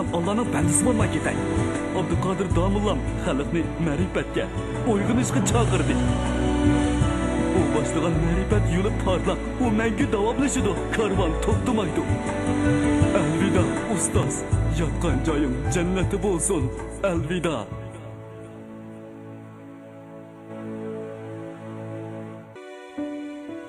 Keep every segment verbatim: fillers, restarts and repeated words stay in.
ئاللانىڭ بەندىسى بولماي كېتەي. ئابدۇقادىر داموللام خەلقنى مەرىپەتكە، ئويغىنىشقا چاقىردى. ئۇ باشلىغان مەرىپەت يولى پارلاق، ئۇ مەڭگۈ داۋاملىشىدۇ، كارۋان توختىمايدۇ. ئەلۋىدا، ئۇستاز، ياتقان جايىڭ جەننەتتە بولسۇن. ئەلۋىدا.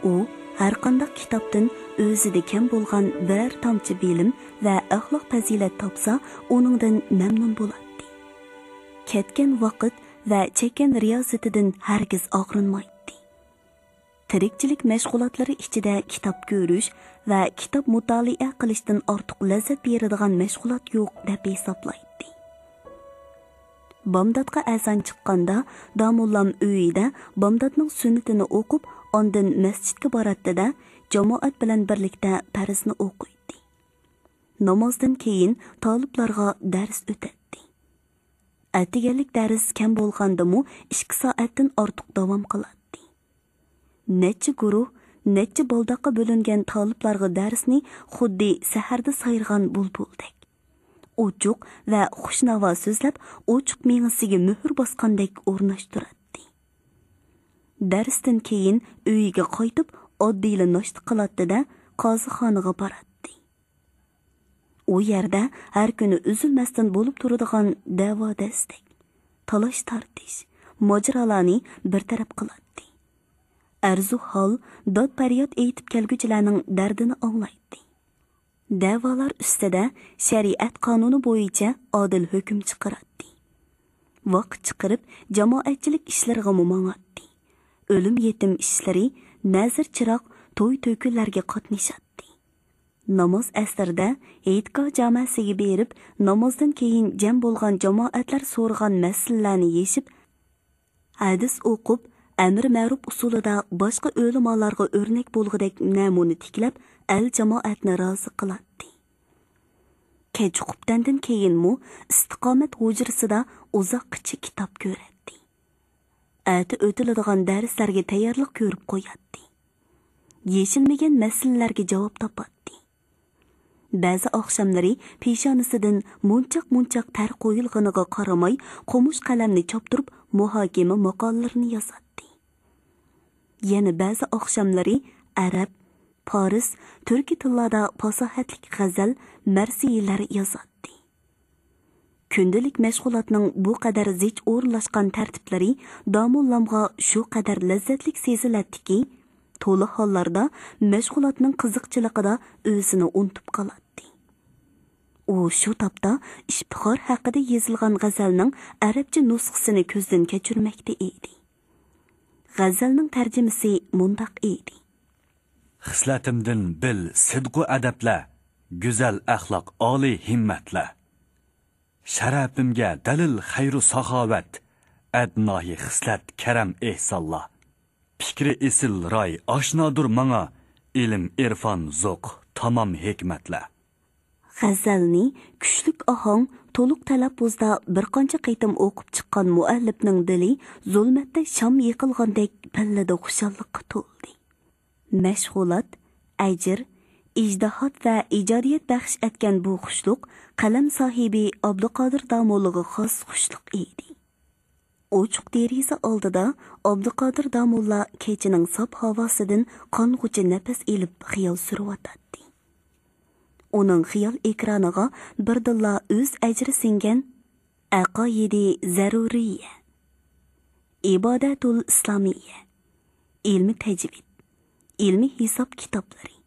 ئۇ ھەرقانداق كىتابتىن ئۆزىدە كەم بولغان بىرەر تامچە بىلىم ۋە ئەخلاق پەزىلەت تاپسا، ئۇنىڭدىن مەمنۇن بولاتتى. كەتكەن ۋاقىت ۋە چەككەن رىيازىتىدىن ھەرگىز ئاغرىنمايتتى. تىرىكچىلىك مەشغۇلاتلىرى ئىچىدە كىتاب كۆرۈش ۋە كىتاب مۇتالىئە قىلىشتىن ئارتۇق لەززەت بېرىدىغان مەشغۇلات يوق، دەپ ھېسابلايتتى. بامداتقا ئەزان چىققاندا، داموللام ئۆيىدە بامداتنىڭ سۈننىتىنى ئوقۇپ، ئاندىن مەسچىتكە باراتتى-دە، جامائەت بىلەن بىرلىكتە پەرزنى ئوقۇيتتى. نامازدىن كېيىن تالىپلارغا دەرس ئۆتەتتى. ئەتىگەنلىك دەرس كەم بولغاندىمۇ ئىككى سائەتتىن ئارتۇق داۋام قىلاتتى. نەچچە گۇرۇھ، نەچچە بالداققا بۆلۈنگەن تالىپلارغا دەرسنى خۇددى سەھەردە سايرىغان بۇلبۇلدەك، ئوچۇق ۋە خۇشناۋا سۆزلەپ، ئوچۇق مېڭىسىگە مۆھۈر باسقاندەك ئورۇنلاشتۇراتتى. دەرستىن كېيىن ئۆيىگە قايتىپ، ئاددىيلا ناشتا قىلاتتى-دە، قازىخانىغا باراتتى. ئۇ يەردە ھەر كۈنى ئۈزۈلمەستىن بولۇپ تۇرىدىغان دەۋا-دەستەك، تالاش-تارتىش، ماجىرالارنى بىر تەرەپ قىلاتتى. ئەرزۇ ھال، داد-پەرياد ئېيتىپ كەلگۈچىلەرنىڭ دەردىنى ئاڭلايتتى. دەۋالار ئۈستىدە شەرىئەت قانۇنى بويىچە ئادىل ھۆكۈم چىقىراتتى. ۋاقىت چىقىرىپ، جامائەتچىلىك ئىشلىرىغىمۇ ماڭاتتى. ئۆلۈم-يېتىم ئىشلىرى، نەزىر-چىراغ، توي-تۆكۈنلەرگە قاتنىشاتتى. ناماز ئەسىردە ھېيتگاھ جامەسىگە بېرىپ، نامازدىن كېيىن جەم بولغان جامائەتلەر سورىغان مەسىلىلەرنى يېشىپ، ھەدىس ئوقۇپ، ئەمرى مەرۇپ ئۇسۇلىدا باشقا ئۆلىمالارغا ئۆرنەك بولغۇدەك نەمۇنە تىكلەپ، ئەل جامائەتنى رازى قىلاتتى. كەچ خۇپتەندىن كېيىنمۇ ئىستىقامەت ھۇجرىسىدا ئۇزاققىچە كىتاب كۆرەتتى. ئەتە ئۆتۈلىدىغان دەرسلەرگە تەييارلىق كۆرۈپ قوياتتى. يېشىلمىگەن مەسىلىلەرگە جاۋاب تاپاتتى. بەزى ئاخشاملىرى پېشانىسىدىن مونچاق-مونچاق تەر قۇيۇلغىنىغا قارىماي، قومۇش قەلەمنى چاپتۇرۇپ، مۇھاكىمە ماقالىلىرىنى يازاتتى. يەنە بەزى ئاخشاملىرى ئەرەب، پارس، تۈركىي تىللاردا پاساھەتلىك غەزەل، مەرسىيىلەر يازاتتى. كۈندىلىك مەشغۇلاتنىڭ بۇ قەدەر زىچ ئورۇنلاشقان تەرتىپلىرى داموللامغا شۇ قەدەر لەززەتلىك سېزىلەتتىكى، تولا ھاللاردا مەشغۇلاتنىڭ قىزىقچىلىقىدا ئۆزىنى ئۇنتۇپ قالاتتى. ئۇ شۇ تاپتا ئىپتىخار ھەققىدە يېزىلغان غەزەلنىڭ ئەرەبچە نۇسخىسىنى كۆزدىن كەچۈرمەكتە ئىدى. غەزەلنىڭ تەرجىمىسى مۇنداق ئىدى. خىسلەتىمدىن بىل سىدقۇ ئەدەپلەر، گۈزەل ئەخلاق، ئالىي ھىممەتلەر. شەرەپىمگە دەلىل خەيرۇ ساخاۋەت، ئەدناھى خىسلەت، كەرەم، ئېھسانلار. پىكرى ئېسىل راي ئاشنادۇر ماڭا، ئىلىم، ئىرفان، زوق، تامام ھېكمەتلەر. غەزەلنى كۈچلۈك ئاھاڭ، تولۇق تەلەپپۇزدا بىر قانچە قېتىم ئوقۇپ چىققان مۇئەللىپنىڭ دىلى زۇلمەتتە شام يېقىلغاندەك پەللىدە خۇشاللىققا تولدى. مەشغۇلات، ئەجىر، ئىجتىھات ۋە ئىجادىيەت بەخش ئەتكەن بۇ خۇشلۇق قەلەم ساھىبى ئابدۇقادىر داموللىغا خاس خۇشلۇق ئىدى. ئوچۇق دېرىزە ئالدىدا ئابدۇقادىر داموللا كېچىنىڭ ساپ ھاۋاسىدىن قانغۇچە نەپەس ئېلىپ خىيال سۈرۈۋاتاتتى. ئۇنىڭ خىيال ئېكرانىغا بىردىنلا ئۆز ئەجرى سىڭگەن ئەقايىدى زەرۇرىيە، ئىبادەتۇل ئىسلامىيە، ئىلمى تەجۋىد، ئىلمى ھېساب كىتابلىرى،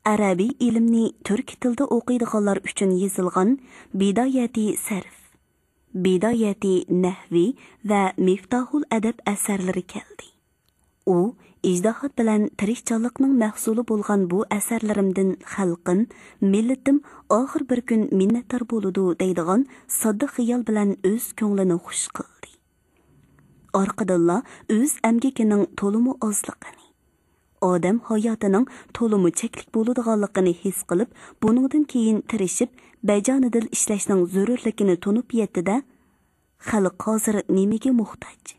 ئەرەبىي ئىلىمنى تۈركىي تىلدا ئوقۇيدىغانلار ئۈچۈن يېزىلغان بىدايەتى سەرف، بىدايەتى نەھۋى ۋە مىفتاھۇل ئەدەب ئەسەرلىرى كەلدى. ئۇ ئىجتىھات بىلەن تىرىشچانلىقنىڭ مەھسۇلى بولغان بۇ ئەسەرلىرىمدىن خەلقىم، مىللىتىم ئاخىر بىر كۈن مىننەتدار بولىدۇ دەيدىغان ساددا خىيال بىلەن ئۆز كۆڭلىنى خۇش قىلدى. ئارقىدىنلا ئۆز ئەمگىكىنىڭ تولىمۇ ئازلىقىنى، ئادەم ھاياتىنىڭ تولىمۇ چەكلىك بولىدىغانلىقىنى ھېس قىلىپ، بۇنىڭدىن كېيىن تىرىشىپ، بەجانىدىل ئىشلەشنىڭ زۆرۈرلۈكىنى تونۇپ يەتتى-دە، خەلق ھازىر نېمىگە موھتاج؟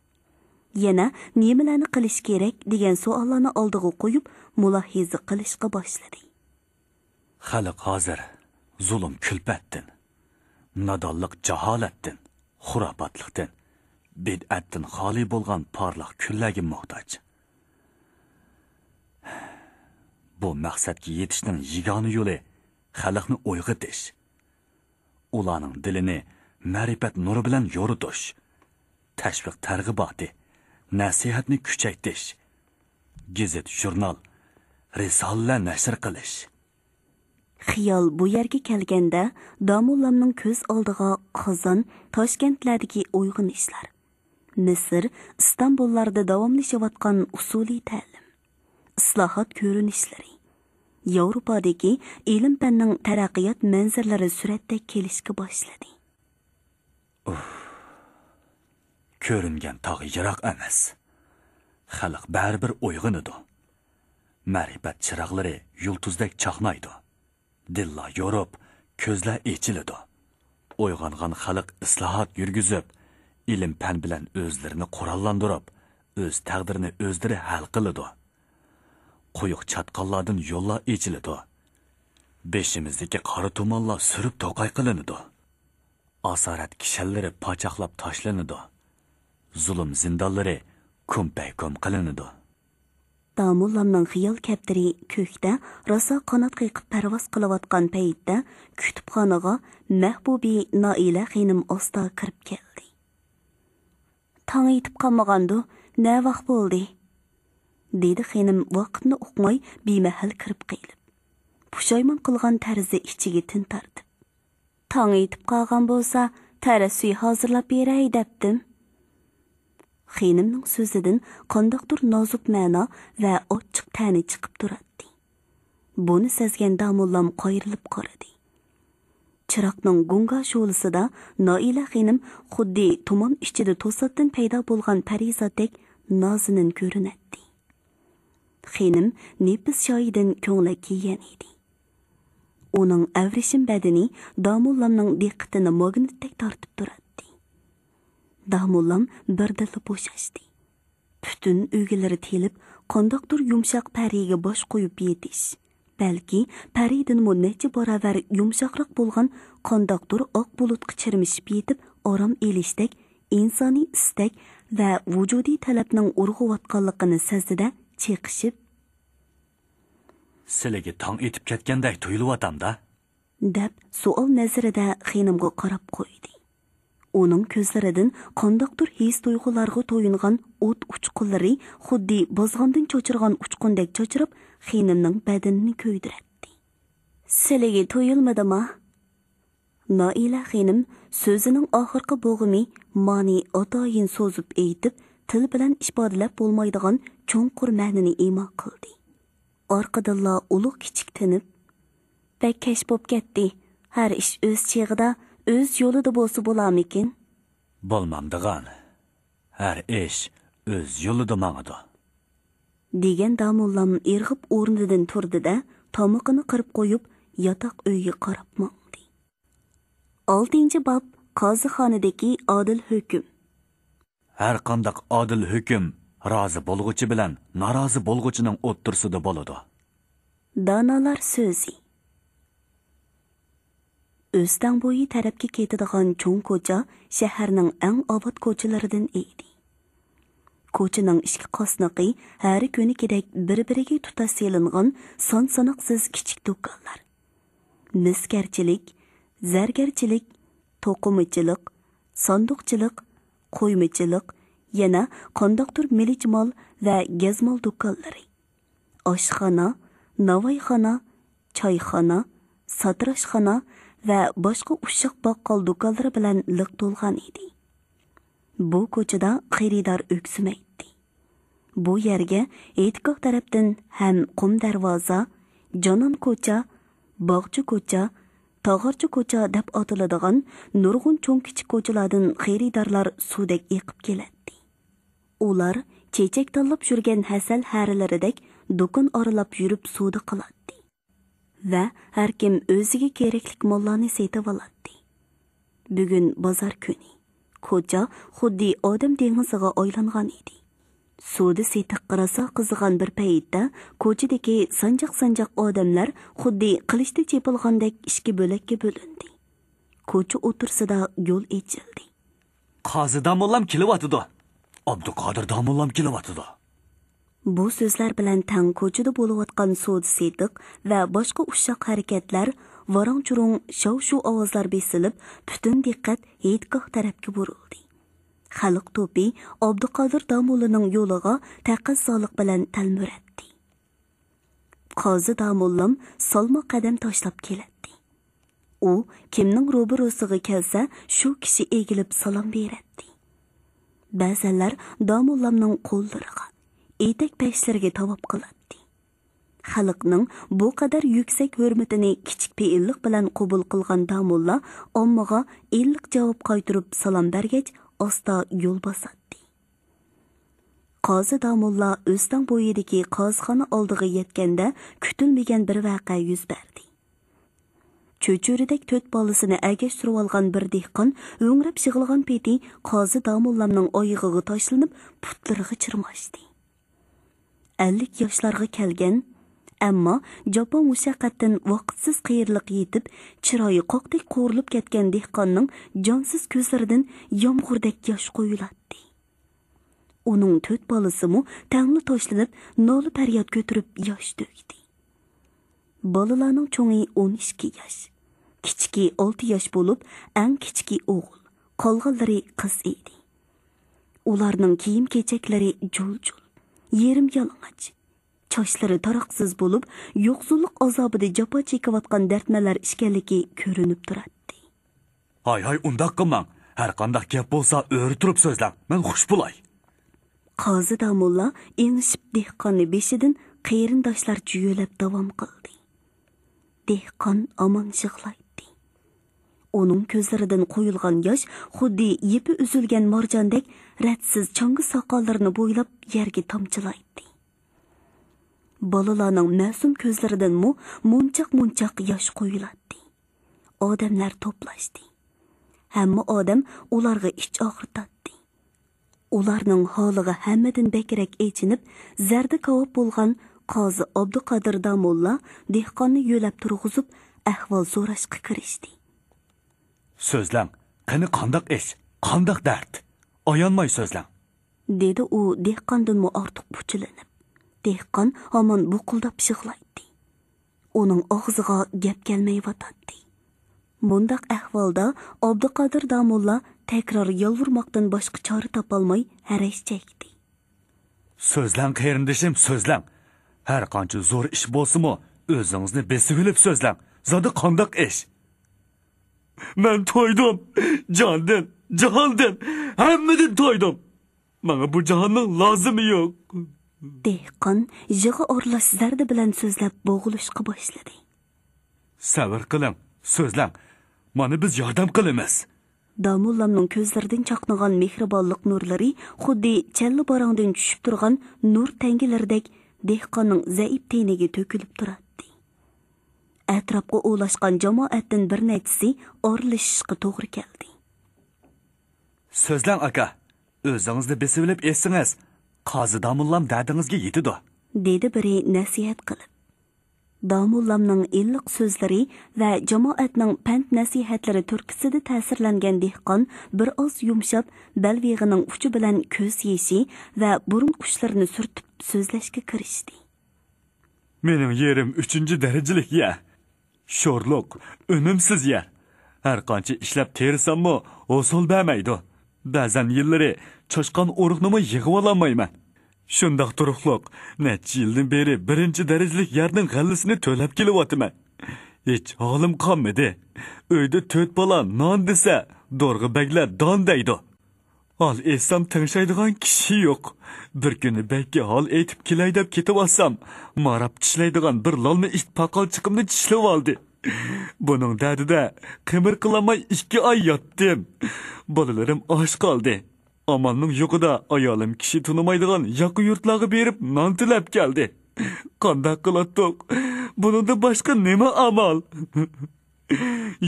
يەنە نېمىلەرنى قىلىش كېرەك؟ دېگەن سوئاللارنى ئالدىغا قويۇپ، مۇلاھىزە قىلىشقا باشلىدى. خەلق ھازىر زۇلۇم كۈلپەتتىن، نادانلىق جاھالەتتىن، خۇراپاتلىقتىن، بىدئەتتىن خالىي بولغان پارلاق كۈنلەرگە موھتاج. بۇ مەقسەتكە يېتىشنىڭ يېگانە يولى خەلقنى ئويغىتىش، ئۇلارنىڭ دىلىنى مەرىپەت نۇرى بىلەن يورۇتۇش، تەشۋىق تەرغىباتى، نەسىھەتنى كۈچەيتىش، گېزىت، ژۇرنال، رىسالىلەر نەشر قىلىش. خىيال بۇ يەرگە كەلگەندە، داموللامنىڭ كۆز ئالدىغا قازان، تاشكەنتلەردىكى ئويغىنىشلار، مىسىر، ئىستانبۇللاردا داۋاملىشىۋاتقان ئۇسۇلىي تەلىم، ئىسلاھات كۆرۈنۈشلىرى، ياۋروپادىكى ئىلىم-پەننىڭ تەرەققىيات مەنزىرىلىرى سۈرەتتەك كېلىشكە باشلىدى. ئۇھ، كۆرۈنگەن تاغ يىراق ئەمەس. خەلق بەرىبىر ئويغىنىدۇ. مەرىپەت چىراغلىرى يۇلتۇزدەك چاقنايدۇ. دىللار يورۇپ، كۆزلەر ئېچىلىدۇ. ئويغانغان خەلق ئىسلاھات يۈرگۈزۈپ، ئىلىم-پەن بىلەن ئۆزلىرىنى قوراللاندۇرۇپ، ئۆز تەقدىرىنى ئۆزلىرى ھەل قىلىدۇ. قويۇق چاتقاللاردىن يوللار ئېچىلىدۇ. بېشىمىزدىكى قارا تۇمانلار سۈرۈپ توقاي قىلىنىدۇ. ئاسارەت كىشەنلىرى پاچاقلاپ تاشلىنىدۇ. زۇلۇم زىندانلىرى كۇمپەيكۇم قىلىنىدۇ. داموللامنىڭ خىيال كەپتىرى كۆكتە راسا قانات قېقىپ پەرۋاز قىلىۋاتقان پەيتتە، كۇتۇپخانىغا مەھبۇبى نائىلە خېنىم ئاستا كىرىپ كەلدى. «تاڭ ئېتىپ قالمىغاندۇ، نەۋاق بولدى؟» دېدى خېنىم ۋاقىتنى ئۇقماي بىمەھەل كىرىپ قېلىپ، پۇشايمان قىلغان تەرزى ئىچىگە تىن تارتىپ. «تاڭ ئېتىپ قالغان بولسا، تەرە سۈيى ھازىرلاپ بېرەي دەپتىم.» خېنىمنىڭ سۆزىدىن قانداقتۇر نازۇك مەنا ۋە ئاچچىق تەنە چىقىپ تۇراتتى. بۇنى سەزگەن داموللام قايرىلىپ قارىدى. چىراغنىڭ گۇڭگا شولىسىدا نائىلە خېنىم خۇددى تۇمان ئىچىدە توساتتىن پەيدا بولغان پەرىزاتتەك نازۇنۇن كۆرۈنەتتى. خېنىم نېپىز شايىدىن كۆڭلەك كىيگەن ئىدى. ئۇنىڭ ئەۋرىشىم بەدىنى داموللامنىڭ دىققىتىنى ماگنىتتەك تارتىپ تۇراتتى. داموللام بىردىنلا بوشاشتى. پۈتۈن ئۆگىلىرى تېلىپ، قانداقتۇر يۇمشاق پەرىگە باش قويۇپ يېتىش، بەلكى پەرىدىنمۇ نەچچە باراۋەر يۇمشاقراق بولغان قانداقتۇر ئاق بۇلۇتقا چىرمىشىپ يېتىپ ئارام ئېلىشتەك ئىنسانىي ئىستەك ۋە ۋۇجۇدىي تەلەپنىڭ ئۇرغۇۋاتقانلىقىنى سەزدى-دە، چېقىشىپ، «سىلىگە تاڭ ئېتىپ كەتكەندەك تۇيۇلۇۋاتامدا؟» دەپ سوئال نەزىرىدە خېنىمغا قاراپ قويدى. ئۇنىڭ كۆزلىرىدىن قانداقتۇر ھېس-تۇيغۇلارغا تويۇنغان ئوت ئۇچقۇنلىرى خۇددى بازغاندىن چاچرىغان ئۇچقۇندەك چاچراپ، خېنىمنىڭ بەدىنىنى كۆيدۈرەتتى. «سىلىگە تۇيۇلمىدىما؟» نائىلە خېنىم سۆزىنىڭ ئاخىرقى بوغۇمى مانى ئاتايىن سوزۇپ ئېيتىپ، تىل بىلەن ئىپادىلەپ بولمايدىغان چوڭقۇر مەنىنى ئىما قىلدى. ئارقىدىنلا ئۇلۇغ كىچىك تىنىپ، «بەك كەچ بوپ كەتتى. ھەر ئىش ئۆز چېغىدا، ئۆز يولىدا بولسا بولارمىكىن؟» «بولمامدىغان. ھەر ئىش ئۆز يولىدا ماڭىدۇ.» دېگەن داموللام ئىرغىپ ئورنىدىن تۇردى-دە، تامىقىنى قىرىپ قويۇپ، ياتاق ئۆيگە قاراپ ماڭدى. ئالتىنچى باب، قازىخانىدىكى ئادىل ھۆكۈم. ھەرقانداق ئادىل ھۆكۈم رازى بولغۇچى بىلەن نارازى بولغۇچىنىڭ ئوتتۇرىسىدا بولىدۇ. دانالار سۆزى. ئۆستەڭ بويى تەرەپكە كېتىدىغان چوڭ كوچا شەھەرنىڭ ئەڭ ئاۋات كوچىلىرىدىن ئىدى. كوچىنىڭ ئىچكى قاسنىقى ھەر كۈنىكىدەك بىر-بىرىگە تۇتاش سېلىنغان سان-ساناقسىز كىچىك دۇكانلار. مىسكەرچىلىك، زەرگەرچىلىك، توقۇمىچىلىق، ساندۇقچىلىق، قويمىچىلىق، يەنە قانداقتۇر مىلىچ مال ۋە گەزمال دۇكانلىرى، ئاشخانا، ناۋايخانا، چايخانا، ساتىراشخانا ۋە باشقا ئۇششاق باققال دۇكانلىرى بىلەن لىق تولغان ئىدى. بۇ كوچىدا خېرىدار ئۆكسۈمەيتتى. بۇ يەرگە ھېيتگاھ تەرەپتىن ھەم قۇم دەرۋازا، جانان كوچا، باغچە كوچا، تاغارچە كوچا دەپ ئاتىلىدىغان نۇرغۇن چوڭ-كىچىك كوچىلاردىن خېرىدارلار سۇدەك ئېقىپ كېلەتتى. ئۇلار چېچەك تاللاپ يۈرگەن ھەسەل ھەرىلىرىدەك دۇكان ئارىلاپ يۈرۈپ سودا قىلاتتى. ۋە ھەركىم ئۆزىگە كېرەكلىك ماللارنى سېتىۋالاتتى. بۈگۈن بازار كۈنى. كوچا خۇددى ئادەم دېڭىزىغا ئايلانغان ئىدى. سودا سېتىق راسا قىزىغان بىر پەيتتە، كوچىدىكى سانجاق-سانجاق ئادەملەر خۇددى قىلىچتا چېپىلغاندەك ئىككى بۆلەككە بۆلۈندى. كوچا ئوتتۇرىسىدا يول ئېچىلدى. قازى داموللام كېلىۋاتىدۇ. ئابدۇقادىر داموللام كېلىۋاتىدۇ. بۇ سۆزلەر بىلەن تەڭ كوچىدا بولۇۋاتقان سودا-سېتىق ۋە باشقا ئۇششاق ھەرىكەتلەر، ۋاراڭ-چۇرۇڭ، شاۋ-شۇۋ ئاۋازلار بېسىلىپ، پۈتۈن دىققەت ھېيتگاھ تەرەپكە بۇرۇلدى. خەلق توپى ئابدۇقادىر داموللىنىڭ يولىغا تەقەززالىق بىلەن تەلمۈرەتتى. قازى داموللام سالماق قەدەم تاشلاپ كېلەتتى. ئۇ كىمنىڭ روبىروسىغا كەلسە، شۇ كىشى ئېگىلىپ سالام بېرەتتى. بەزەنلەر داموللامنىڭ قوللىرىغا، ئېتەك پەشلىرىگە تاۋاپ قىلاتتى. خەلقنىڭ بۇ قەدەر يۈكسەك ھۆرمىتىنى كىچىك پېئىللىق بىلەن قوبۇل قىلغان داموللا ئاممىغا ئىللىق جاۋاب قايتۇرۇپ سالام بەرگەچ، ئاستا يول باساتتى. قازى داموللا ئۆستەڭ بويىدىكى قازىخانا ئالدىغا يەتكەندە، كۈتۈلمىگەن بىر ۋەقە يۈز بەردى. چۆچۈرىدەك تۆت بالىسىنى ئەگەشتۈرۈۋالغان بىر دېھقان ھۆڭرەپ يىغلىغان پېتى قازى داموللامنىڭ ئايىغىغا تاشلىنىپ، پۇتلىرىغا چىرماشتى. ئەللىك ياشلارغا كەلگەن، ئەمما جاپا مۇشەققەتتىن ۋاقىتسىز قېرىلىق يېتىپ، چىرايى قاقتەك قورۇلۇپ كەتكەن دېھقاننىڭ جانسىز كۆزلىرىدىن يامغۇردەك ياش قۇيۇلاتتى. ئۇنىڭ تۆت بالىسىمۇ تەڭلا تاشلىنىپ، نالە-پەرياد كۆتۈرۈپ ياش تۆكتى. بالىلارنىڭ چوڭى ئون ئىككى ياش، كىچىكى ئالتە ياش بولۇپ، ئەڭ كىچىكى ئوغۇل، قالغانلىرى قىز ئىدى. ئۇلارنىڭ كىيىم-كېچەكلىرى جۇل-جۇل، يېرىم يالىڭاچ. چاچلىرى تاراقسىز بولۇپ، يوقسۇللۇق ئازابىدا جاپا چېكىۋاتقان دەردمەنلەر ئىكەنلىكى كۆرۈنۈپ تۇراتتى. ھاي، ھاي، ئۇنداق قىلماڭ. ھەرقانداق گەپ بولسا ئۆرە تۇرۇپ سۆزلەڭ. مەن خۇش بولاي. قازى داموللا ئېڭىشىپ دېھقاننى بېشىدىن قېرىنداشلارچە يۆلەپ داۋام قىلدى. دېھقان ھامان يىغلايتتى. ئۇنىڭ كۆزلىرىدىن قۇيۇلغان ياش خۇددى يىپى ئۈزۈلگەن مارجاندەك رەتسىز چاڭگا ساقاللىرىنى بويلاپ يەرگە تامچىلايتتى. بالىلارنىڭ مەسۇم كۆزلىرىدىنمۇ مونچاق-مونچاق ياش قۇيۇلاتتى. ئادەملەر توپلاشتى. ھەممە ئادەم ئۇلارغا ئىچ ئاغرىتاتتى. ئۇلارنىڭ ھالىغا ھەممىدىن بەكرەك ئېچىنىپ، زەردە كاۋاپ بولغان قازى ئابدۇقادىر داموللا دېھقاننى يۆلەپ تۇرغۇزۇپ، ئەھۋال سوراشقا كىرىشتى. سۆزلەڭ، قېنى قانداق ئىش، قانداق دەرد؟ ئايانماي سۆزلەڭ. دېدى ئۇ دېھقاندىنمۇ ئارتۇق پۇچىلىنىپ. دېھقان ھامان بۇقۇلداپ يىغلايتتى. ئۇنىڭ ئاغزىغا گەپ كەلمەيۋاتاتتى. مۇنداق ئەھۋالدا ئابدۇقادىر داموللا تەكرار يالۋۇرماقتىن باشقا چارە تاپالماي ھەرەش چەكتى. سۆزلەڭ قېرىندىشىم، سۆزلەڭ. ھەرقانچە زور ئىش بولسىمۇ، ئۆزىڭىزنى بېسىۋېلىپ سۆزلەڭ. زادى قانداق ئىش؟ مەن تويدۇم. جاندىن، جاھاندىن، ھەممىدىن تويدۇم. ماڭا بۇ جاھاننىڭ لازىمى يوق. دېھقان يىغا ئارىلاش زەردە بىلەن سۆزلەپ بوغۇلۇشقا باشلىدى. سەۋر قىلىڭ، سۆزلەڭ. مانا بىز ياردەم قىلىمىز. داموللامنىڭ كۆزلىرىدىن چاقنىغان مېھرىبانلىق نۇرلىرى خۇددى چەللە باراڭدىن چۈشۈپ تۇرغان نۇر تەڭگىلىرىدەك دېھقاننىڭ زەئىپ تېنىگە تۆكۈلۈپ تۇراتتى. ئەتراپقا ئولاشقان جامائەتتىن بىر نەچچىسى ئارىلىشىشقا توغرا كەلدى. سۆزلەڭ ئاكا، ئۆزىڭىزنى بېسىۋېلىپ ئېيتسىڭىز، قازى داموللام دەردىڭىزگە يېتىدۇ. دېدى بىرى نەسىھەت قىلىپ. داموللامنىڭ ئىللىق سۆزلىرى ۋە جامائەتنىڭ پەند-نەسىھەتلىرى تۈرتكىسىدە تەسىرلەنگەن دېھقان بىر ئاز يۇمشاپ، بەلبېغىنىڭ ئۇچى بىلەن كۆز يېشى ۋە بۇرۇن ئۇچلىرىنى سۈرتۈپ سۆزلەشكە كىرىشتى. مېنىڭ يېرىم ئۈچىنچى دەرىجىلىك يەر. شورلۇق، ئۈنۈمسىز يەر. ھەرقانچە ئىشلەپ تېرىساممۇ، ھوسۇل بەرمەيدۇ. بەزەن يىللىرى چاشقان ئۇرۇقنىمۇ يىغىۋالالمايمەن. شۇنداق تۇرۇقلۇق، نەچچە يىلدىن بېرى بىرىنچى دەرىجىلىك يەرنىڭ غەللىسىنى تۆلەپ كېلىۋاتىمەن. ھېچ ھالىم قالمىدى. ئۆيدە تۆت بالا نان دېسە، دورغا بەگلەر دان دەيدۇ. ھال ئېيتسام، تىڭشايدىغان كىشى يوق. بىر كۈنى بەگكە ھال ئېيتىپ كېلەي دەپ كېتىۋاتسام، ماراپ چىشلەيدىغان بىر لالما ئىت پاقالچىقىمنى چىشلىۋالدى. بۇنىڭ دەردىدە قىمىر قىلالماي ئىككى ئاي ياتتىم. بالىلىرىم ئاچ قالدى. ئامالنىڭ يوقىدا ئايالىم كىشى تونۇمايدىغان ياقا يۇرتلارغا بېرىپ نان تىلەپ كەلدى. قانداق قىلاتتۇق؟ بۇنىڭدىن باشقا نېمە ئامال؟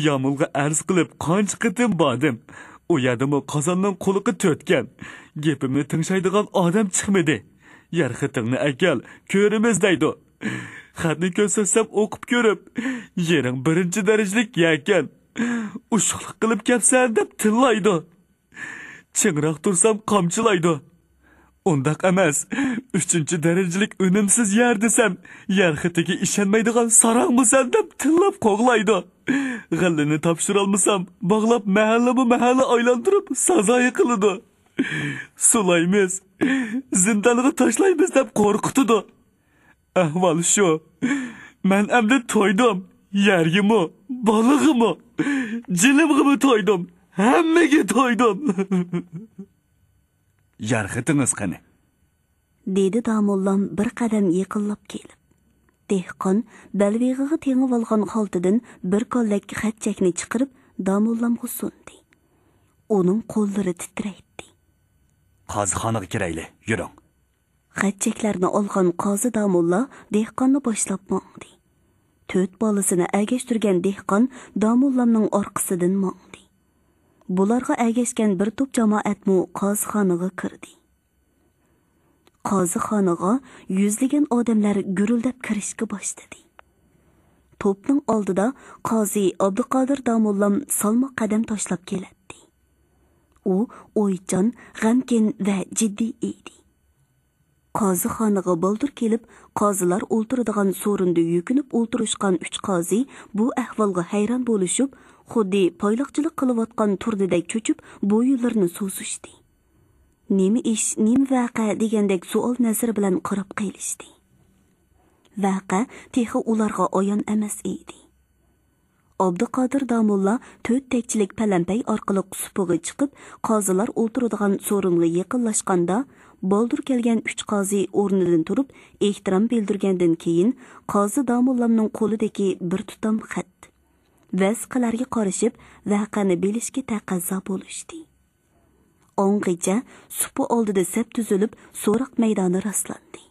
يامۇلغا ئەرز قىلىپ قانچە قېتىم باردىم. ئۇ يەردىمۇ قازاننىڭ قۇلىقى تۆتكەن. گېپىمنى تىڭشايدىغان ئادەم چىقمىدى. يەر خېتىڭنى ئەكەل، كۆرىمىز دەيدۇ. خەتنى كۆرسەتسەم ئوقۇپ كۆرۈپ، يېرىڭ بىرىنچى دەرىجىلىك يەركەن. ئوشۇقلۇق قىلىپ كەپسەن دەپ تىللايدۇ. چىڭراق تۇرسام قامچىلايدۇ. ئۇنداق ئەمەس، ئۈچىنچى دەرىجىلىك ئۈنۈمسىز يەر دېسەم، يەر خېتىگە ئىشەنمەيدىغان ساراڭمۇسەن دەپ تىللاپ قوغلايدۇ. غەللىنى تاپشۇرالمىسام، باغلاپ مەھەللىمۇ مەھەللە ئايلاندۇرۇپ سازايى قىلىدۇ. سولايمىز، زىندانغا تاشلايمىز دەپ قورقۇتىدۇ. ئەھۋال شۇ. مەن ئەمدى تويدۇم. يەرگىمۇ، بالىغىمۇ، جىنىمغىمۇ تويدۇم. ھەممىگە تويدۇم. يەر خېتىڭىز قېنى؟ دېدى داموللام بىر قەدەم يېقىنلاپ كېلىپ. دېھقان بەلبېغىغا تېڭىۋالغان خالتىدىن بىر كاللەك خەت چەكنى چىقىرىپ، داموللامغا سۇندى. ئۇنىڭ قوللىرى تىترەيتتى. قازىخانىغا كىرەيلى، يۈرۈڭ. خەت چەكلەرنى ئالغان قازى داموللا دېھقاننى باشلاپ ماڭدى. تۆت بالىسىنى ئەگەشتۈرگەن دېھقان داموللامنىڭ ئارقىسىدىن ماڭدى. بۇلارغا ئەگەشكەن بىر توپ جامائەتمۇ قازىخانىغا كىردى. قازىخانىغا يۈزلىگەن ئادەملەر گۈرۈلدەپ كىرىشكە باشلىدى. توپنىڭ ئالدىدا قازى ئابدۇقادىر داموللام سالماق قەدەم تاشلاپ كېلەتتى. ئۇ ئويچان، غەمكىن ۋە جىددىي ئىدى. قازىخانىغا بالدۇر كېلىپ، قازىلار ئولتۇرىدىغان سورۇندا يۈكۈنۈپ ئولتۇرۇشقان ئۈچ قازى بۇ ئەھۋالغا ھەيران بولۇشۇپ، خۇددى پايلاقچىلىق قىلىۋاتقان تۇردىدەك چۆچۈپ، بويۇنلىرىنى سوزۇشتى. نېمە ئىش، نېمە ۋەقە دېگەندەك سوئال نەزىرى بىلەن قاراپ قېلىشتى. ۋەقە تېخى ئۇلارغا ئايان ئەمەس ئىدى. ئابدۇقادىر داموللا تۆت تەكچىلىك پەلەمپەي ئارقىلىق سۇپىغا چىقىپ، قازىلار ئولتۇرىدىغان سورۇنغا يېقىنلاشقاندا، بالدۇر كەلگەن ئۈچ قازى ئورنىدىن تۇرۇپ، ئېھتىرام بىلدۈرگەندىن كېيىن، قازى داموللامنىڭ قولىدىكى بىر تۇتام خەت، ۋەسىقىلەرگە قارىشىپ، ۋەقەنى بىلىشكە تەقەززا بولۇشتى. ئاڭغىچە سۇپا ئالدىدا سەپ تۈزۈلۈپ، سوراق مەيدانى راسلاندى.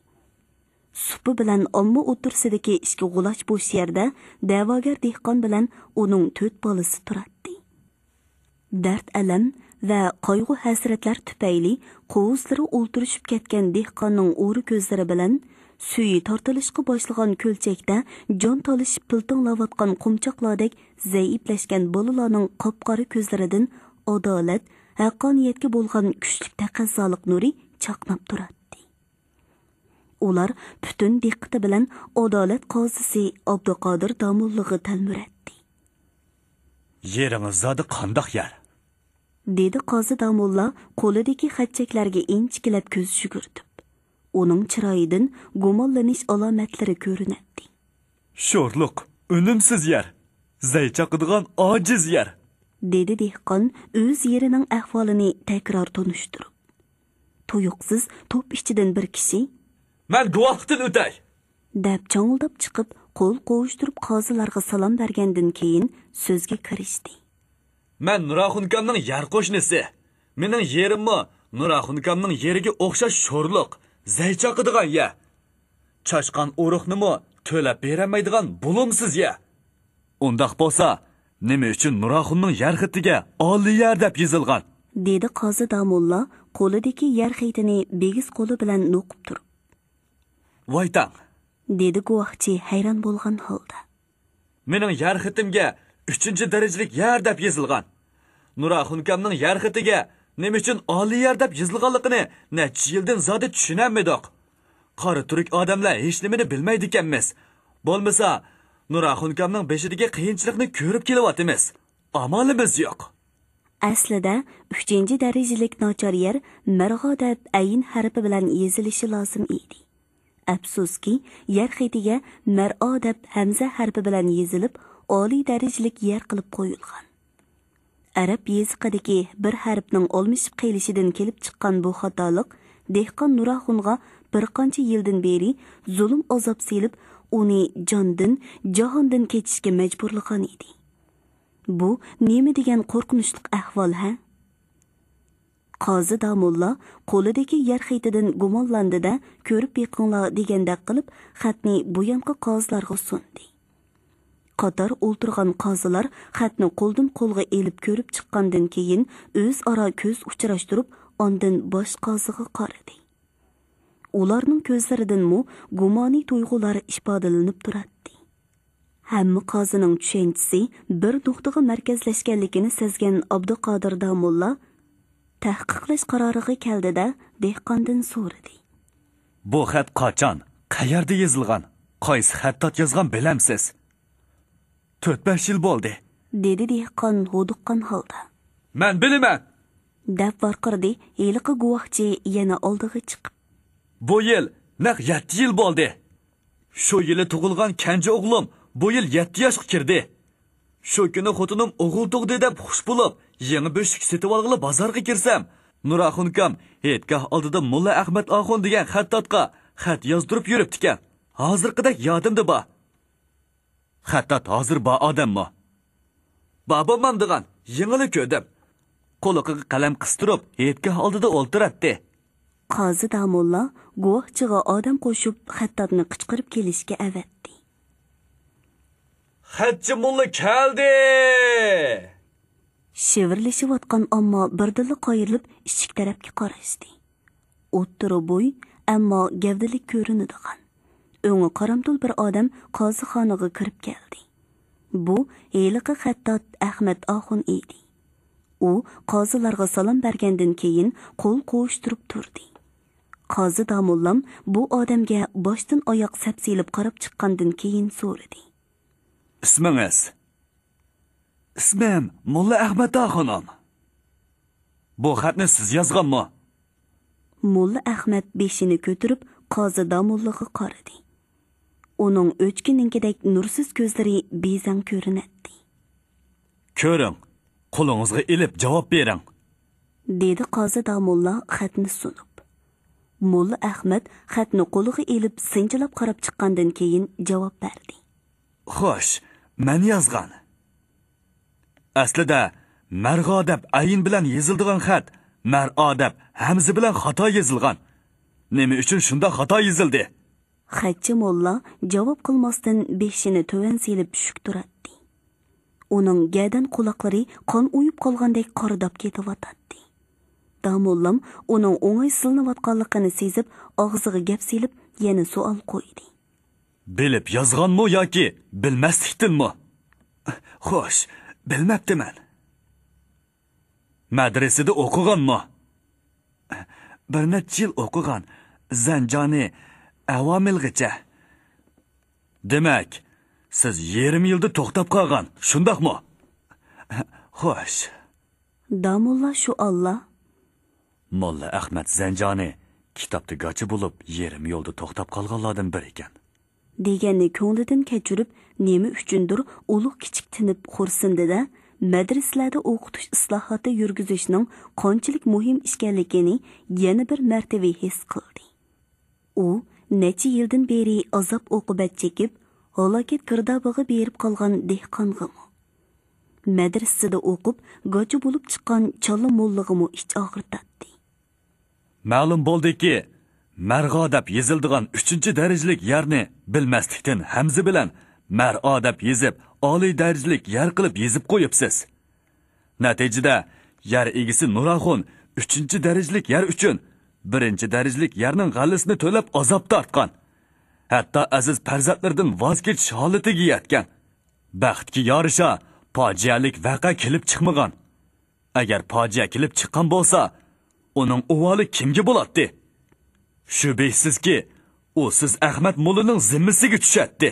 سۇپا بىلەن ئامما ئوتتۇرىسىدىكى ئىككى غۇلاچ بوش يەردە دەۋاگەر دېھقان بىلەن ئۇنىڭ تۆت بالىسى تۇراتتى. دەرد-ئەلەم ۋە قايغۇ-ھەسرەتلەر تۈپەيلى قوۋۇزلىرى ئولتۇرۇشۇپ كەتكەن دېھقاننىڭ ئورا كۆزلىرى بىلەن سۈيى تارتىلىشقا باشلىغان كۆلچەكتە جان تالىشىپ پىلتىڭلاۋاتقان قۇمچاقلاردەك زەئىپلەشكەن بالىلارنىڭ قاپقارا كۆزلىرىدىن ئادالەت، ھەققانىيەتكە بولغان كۈچلۈك تەقەززالىق نۇرى چاقناپ تۇراتتى. ئۇلار پۈتۈن دىققىتى بىلەن ئادالەت قازىسى ئابدۇقادىر داموللىغا تەلمۈرەتتى. يېرىڭىز زادى قانداق يەر؟ دېدى قازى داموللا قولىدىكى خەتچەكلەرگە ئىنچىكىلەپ كۆز يۈگۈرتۈپ. ئۇنىڭ چىرايىدىن گۇمانلىنىش ئالامەتلىرى كۆرۈنەتتى. شورلۇق، ئۈنۈمسىز يەر، زەي چاقىدىغان ئاجىز يەر. دېدى دېھقان ئۆز يېرىنىڭ ئەھۋالىنى تەكرار تونۇشتۇرۇپ. تۇيۇقسىز توپ ئىچىدىن بىر كىشى، مەن گۇۋاھلىقتىن ئۆتەي! دەپ چاڭۇلداپ چىقىپ، قول قوۋۇشتۇرۇپ قازىلارغا سالام بەرگەندىن كېيىن سۆزگە كىرىشتى. مەن نۇراخۇنكامنىڭ يەر قوشنىسى. مېنىڭ يېرىممۇ نۇراخۇنكامنىڭ يېرىگە ئوخشاش شورلۇق، زەي چاقىدىغان يەر. چاشقان ئۇرۇقنىمۇ تۆلەپ بېرەلمەيدىغان بولۇمسىز يەر. ئۇنداق بولسا، نېمە ئۈچۈن نۇراخۇننىڭ يەر خېتىگە ئالىي يەر دەپ يېزىلغان؟ دېدى قازى داموللا قولىدىكى يەر خېتىنى بىگىز قولى بىلەن نوقۇپ تۇرۇپ. ۋايتاڭ! دېدى گۇۋاھچى ھەيران بولغان ھالدا. مېنىڭ يەر خېتىمگە ئۈچىنچى دەرىجىلىك يەر دەپ يېزىلغان. نۇراخۇنكامنىڭ يەر خېتىگە نېمە ئۈچۈن ئالىي يەر دەپ يېزىلغانلىقىنى نەچچە يىلدىن زادى چۈشىنەلمىدۇق. قارا تۈرك ئادەملەر ھېچنېمىنى بىلمەيدىكەنمىز. بولمىسا، نۇراخۇنكامنىڭ بېشىدىكى قىيىنچىلىقنى كۆرۈپ كېلىۋاتىمىز. ئامالىمىز يوق. ئەسلىدە، ئۈچىنچى دەرىجىلىك ناچار يەر مەرغا دەپ ئەين ھەرپى بىلەن يېزىلىشى لازىم ئىدى. ئەپسۇسكى، يەر خېتىگە مەرئا دەپ ھەمزە ھەرپى بىلەن يېزىلىپ، ئالىي دەرىجىلىك يەر قىلىپ قويۇلغان. ئەرەب يېزىقىدىكى بىر ھەرپنىڭ ئالمىشىپ قېلىشىدىن كېلىپ چىققان بۇ خاتالىق دېھقان نۇراخۇنغا بىر قانچە يىلدىن بېرى زۇلۇم ئازاب سېلىپ، ئۇنى جاندىن، جاھاندىن كېچىشكە مەجبۇرلىغان ئىدى. بۇ نېمە دېگەن قورقۇنچلۇق ئەھۋال، ھە؟ قازى داموللا قولىدىكى يەر خېتىدىن گۇمانلاندى-دە، كۆرۈپ بېقىڭلار دېگەندەك قىلىپ، خەتنى بۇيانقى قازىلارغا سۇندى. قاتار ئولتۇرغان قازىلار خەتنى قولدىن قولغا ئېلىپ كۆرۈپ چىققاندىن كېيىن، ئۆزئارا كۆز ئۇچراشتۇرۇپ، ئاندىن باش قازىغا قارىدى. ئۇلارنىڭ كۆزلىرىدىنمۇ گۇمانىي تۇيغۇلار ئىپادىلىنىپ تۇراتتى. ھەممە قازىنىڭ چۈشەنچىسى بىر نۇقتىغا مەركەزلەشكەنلىكىنى سەزگەن ئابدۇقادىر داموللا تەھقىقلەش قارارىغا كەلدى-دە، دېھقاندىن سورىدى. بۇ خەت قاچان، قەيەردە يېزىلغان، قايسى خەتتات يازغان بىلەمسىز؟ تۆت-بەش يىل بولدى، دېدى دېھقان ھودۇققان ھالدا. مەن بىلىمەن! دەپ ۋارقىرىدى ھېلىقى گۇۋاھچى يەنە ئالدىغا چىقىپ. بۇ يىل نەق يەتتە يىل بولدى. شۇ يىلى تۇغۇلغان كەنجى ئوغلۇم بۇ يىل يەتتە ياشقا كىردى. شۇ كۈنى خوتۇنۇم ئوغۇل تۇغدى دەپ خۇش بولۇپ، يېڭى بۆشۈك سېتىۋالغىلى بازارغا كىرسەم، نۇراخۇنكام ھېيتگاھ ئالدىدا موللا ئەخمەت ئاخۇن دېگەن خەتتاتقا خەت يازدۇرۇپ يۈرۈپتىكەن. ھازىرقىدەك يادىمدە بار. خەتتات ھازىر بار ئادەممۇ؟ بار بولمامدىغان، يېڭىلا كۆردۈم. قۇلىقىغا قەلەم قىستۇرۇپ، ھېيتگاھ ئالدىدا ئولتۇراتتى. قازى داموللا گۇۋاھچىغا ئادەم قوشۇپ، خەتتاتنى قىچقىرىپ كېلىشكە ئەۋەتتى. خەتچى موللا كەلدى! شىۋىرلىشىۋاتقان ئامما بىردىنلا قايرىلىپ، ئىشىك تەرەپكە قاراشتى. ئوتتۇرا بوي، ئەمما گەۋدىلىك كۆرۈنىدىغان، ئۆڭى قارامتۇل بىر ئادەم قازىخانىغا كىرىپ كەلدى. بۇ ھېلىقى خەتتات ئەخمەت ئاخۇن ئىدى. ئۇ قازىلارغا سالام بەرگەندىن كېيىن، قول قوۋۇشتۇرۇپ تۇردى. قازى داموللام بۇ ئادەمگە باشتىن ئاياق سەپسېلىپ قاراپ چىققاندىن كېيىن سورىدى. ئىسمىڭىز؟ ئىسمىم موللا ئەخمەت ئاخۇنۇم. بۇ خەتنى سىز يازغانمۇ؟ موللا ئەخمەت بېشىنى كۆتۈرۈپ، قازى داموللىغا قارىدى. ئۇنىڭ ئۆچكىنىڭكىدەك نۇرسىز كۆزلىرى بېزەڭ كۆرۈنەتتى. كۆرۈڭ، قولىڭىزغا ئېلىپ جاۋاب بېرىڭ، دېدى قازى داموللا خەتنى سۇنۇپ. موللا ئەخمەت خەتنى قولىغا ئېلىپ سىنچىلاپ قاراپ چىققاندىن كېيىن جاۋاب بەردى. خوش، مەن يازغان. ئەسلىدە مەرغا دەپ ئەين بىلەن يېزىلىدىغان خەت مەرئا دەپ ھەمزە بىلەن خاتا يېزىلغان. نېمە ئۈچۈن شۇنداق خاتا يېزىلدى؟ خەتچى موللا جاۋاب قىلماستىن بېشىنى تۆۋەن سېلىپ شۈك تۇراتتى. ئۇنىڭ گەدەن قۇلاقلىرى قان ئۇيۇپ قالغاندەك قارىداپ كېتىۋاتاتتى. داموللام ئۇنىڭ ئوڭايسىزلىنىۋاتقانلىقىنى سېزىپ، ئاغزىغا گەپ سېلىپ، يەنە سوئال قويدى. بىلىپ يازغانمۇ ياكى بىلمەسلىكتىنمۇ؟ خوش، بىلمەپتىمەن. مەدرىسىدە ئوقۇغانمۇ؟ بىر نەچچە يىل ئوقۇغان، زەنجانى ئەۋامىلغىچە. دېمەك، سىز يېرىم يىلدا توختاپ قالغان، شۇنداقمۇ؟ خوش. داموللا شۇ ئاللا. موللا ئەخمەت زەنجانى كىتابتا گاچا بولۇپ، يېرىم يولدا توختاپ قالغانلاردىن بىرى ئىكەن. دېگەننى كۆڭلىدىن كەچۈرۈپ، نېمە ئۈچۈندۇر ئۇلۇغ كىچىك تىنىپ خورسىندى-دە، مەدرىسىلەردە ئوقۇتۇش ئىسلاھاتى يۈرگۈزۈشنىڭ قانچىلىك مۇھىم ئىكەنلىكىنى يەنە بىر مەرتىۋە ھېس قىلدى. ئۇ نەچچە يىلدىن بېرى ئازاب-ئوقۇبەت چېكىپ، ھالاكەت گىردابىغا بېرىپ قالغان دېھقانغىمۇ، مەدرىسىدە ئوقۇپ، گاچا بولۇپ چىققان چالا موللىغىمۇ ئىچ ئاغرىتاتتى. مەلۇم بولدىكى، مەرغا دەپ يېزىلىدىغان ئۈچىنچى دەرىجىلىك يەرنى بىلمەسلىكتىن ھەمزە بىلەن مەرئا دەپ يېزىپ، ئالىي دەرىجىلىك يەر قىلىپ يېزىپ قويۇپسىز. نەتىجىدە، يەر ئىگىسى نۇراخۇن ئۈچىنچى دەرىجىلىك يەر ئۈچۈن بىرىنچى دەرىجىلىك يەرنىڭ غەللىسىنى تۆلەپ ئازاب تارتقان. ھەتتا ئەزىز پەرزەنتلىرىدىن ۋاز كېچىش ھالىتىگە يەتكەن. بەختكە يارىشا، پاجىئەلىك ۋەقە كېلىپ چىقمىغان. ئەگەر پاجىئە كېلىپ چىققان بولسا، ئۇنىڭ ئۇۋالى كىمگە بولاتتى؟ شۈبھىسىزكى، ئۇ سىز ئەخمەت موللىنىڭ زىممىسىگە چۈشەتتى.